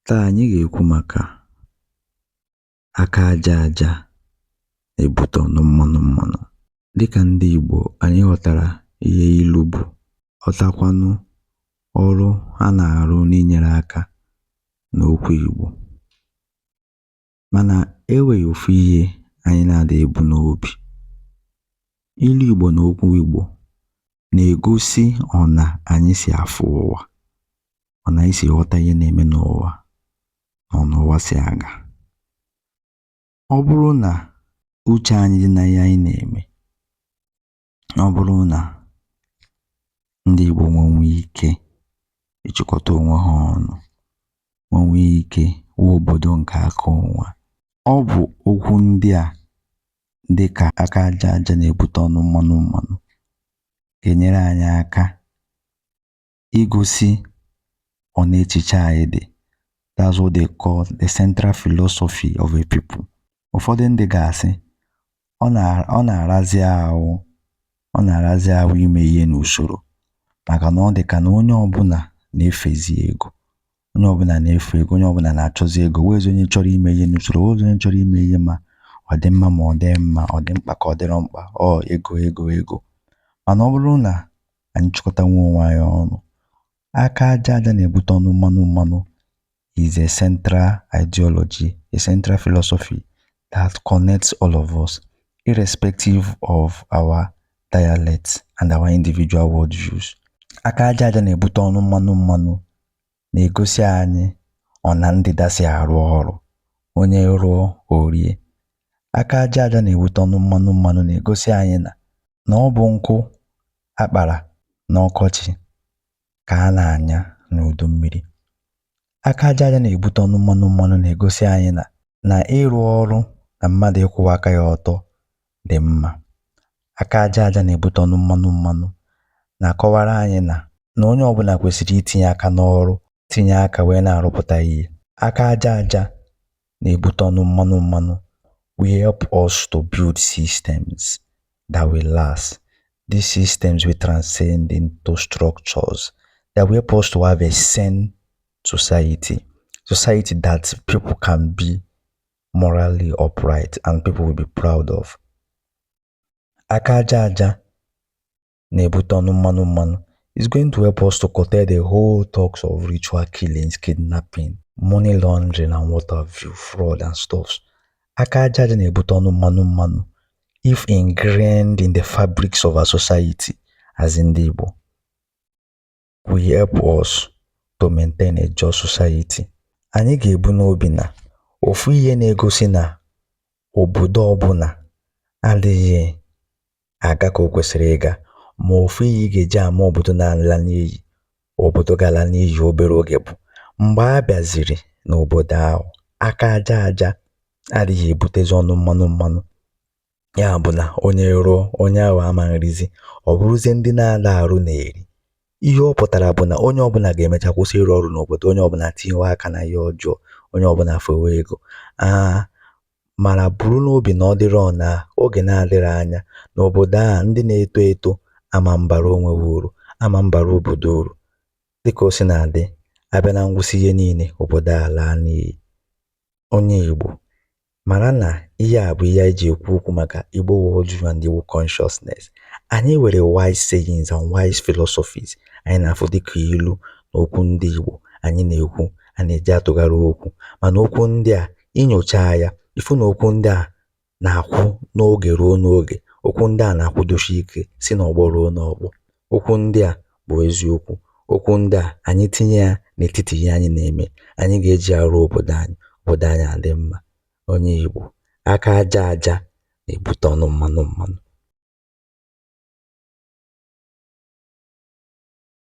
Taa anyị ga-ekwu maka aka aja aja na-ebute ọnụ mmanụ mmanụ. Dịka ndị Igbo, anyị ghọtara ihe ilu bụ, ghọtakwanụ ọrụ ha na-arụ n'inyere aka n'okwu Igbo. Mana e nwere ofu ihe anyị na-ada ebu n'obi. Ilu Igbo na okwu Igbo na-egosi ọna anyị si afụ ụwa, ọna anyị si ghọta ihe na-eme n'ụwa na ọna ụwa si aga. Ọ bụrụ na uche anyị dị na ihe anyị na-eme, ọ bụrụ na ndị Igbo nwenwe ike ịchịkọta onwe ha ọnụ, nwenwe ike wuo obodo nke aka onwe, ọ bụ okwu ndị a dịka aka aja aja na-ebute ọnụ mmanụ mmanụ ga-enyere anyị aka igosi ọna echiche anyị dị. That's what they call the central philosophy of a people. Ụfọdụ ndị ga-asị ọ na-arazi ahụ, ọ na-arazi ahụ ime ihe n'usoro, maka na ọ dị ka na onye ọbụla na-efezi ego, onye ọbụla na-efe ego, onye ọbụla na-achọzi ego, wezi onye chọrọ ime ihe n'usoro, wezi onye chọrọ ime ihe ma ọ dị mma ma ọ dị mma, ọ dị mkpa ka ọ dịrọ mkpa, ọ ego ego ego. Mana ọ bụrụ na anyị chịkọta nwa onwe anyị ọnụ, aka aja aja na-ebute ọnụ mmanụ mmanụ is a central ideology, a central philosophy that connects all of us, irrespective of our dialects and our individual worldviews. Aka aja aja na-ebute ọnụ mmanụ mmanụ na-egosi anyị ọna ndịda si arụ ọrụ, onye rụọ o rie. Aka aja aja na-ebute ọnụ mmanụ mmanụ na-egosi anyị na ọ bụ nkụ akpara n'ọkọchị ka a na-anya n'udu mmiri. Aka aja aja na-ebute ọnụ mmanụ mmanụ na-egosi anyị na ịrụ ọrụ na mmadụ ịkwụwa aka ya ọtọ dị mma. Aka aja aja na-ebute ọnụ mmanụ mmanụ na-akọwara anyị na onye ọbụla kwesịrị itinye aka n'ọrụ, tinye aka wee na-arụpụta ihe. Aka aja aja na-ebute ọnụ mmanụ mmanụ will help us to build systems that will last. These systems will transcend into structures that will help us to have a sane society, society that people can be morally upright and people will be proud of. Aka aja aja na-ebute ọnụ mmanụ mmanụ is going to help us to curtail the whole talks of ritual killings, kidnapping, money laundering and what have you, fraud and stuffs. Aka aja aja na-ebute ọnụ mmanụ mmanụ, if ingrained in the fabrics of our society as ndị Igbo, will help us to maintain a just society. Anyị ga-ebu n'obi na ofu ihe na-egosi na obodo ọbụla adịghị aga ka o kwesịrị ịga, ma ofu ihe ị ga-eji ama obodo na-ala n'iyi, obodo ga-ala n'iyi obere oge, bụ mgbe a bịaziri n'obodo ahụ, aka aja aja adịghị ebutezi ọnụ mmanụ mmanụ. Ya bụ na onye rụọ, onye ahụ ama nrizi, ọ bụrụzie ndị na-ada arụ na-eri. Ihe ọ pụtara bụ na onye ọbụla ga-emecha kwụsị ịrụ ọrụ n'obodo, onye ọbụla tinyewe aka na ihe ọjọọ, onye ọbụla fewe ego. Mana buru n'obi na ọ dịrọ na oge na-adịrị anya n'obodo a, ndị na-eto eto ama mbara onwe ha uru, ama mbara obodo uru. Dịka o si na-adị, abịa na ngwụsị ihe niile, obodo a laa n'iyi. Onye Igbo mara na ihe a bụ ihe anyị ji ekwu okwu maka Igbo worldview and Igbo consciousness. Anyị nwere wise sayings and wise philosophies anyị na-afụ dịka ilu na okwu ndị Igbo anyị na-ekwu, a na-eji atụgharị okwu. Mana okwu ndị a, inyocha ya, ịfụ na okwu ndị a na-akwụ n'oge ruo n'oge, okwu ndị a na-akwụdosi ike si n'ọgbọ ruo n'ọgbọ. Okwu ndị a bụ eziokwu. Okwu ndị a, anyị tinye ya n'etiti ihe anyị na-eme, anyị ga-eji arụ obodo anyị, obodo anyị adị mma. Onye Igbo, aka aja aja na-ebute ọnụ mmanụ mmanụ.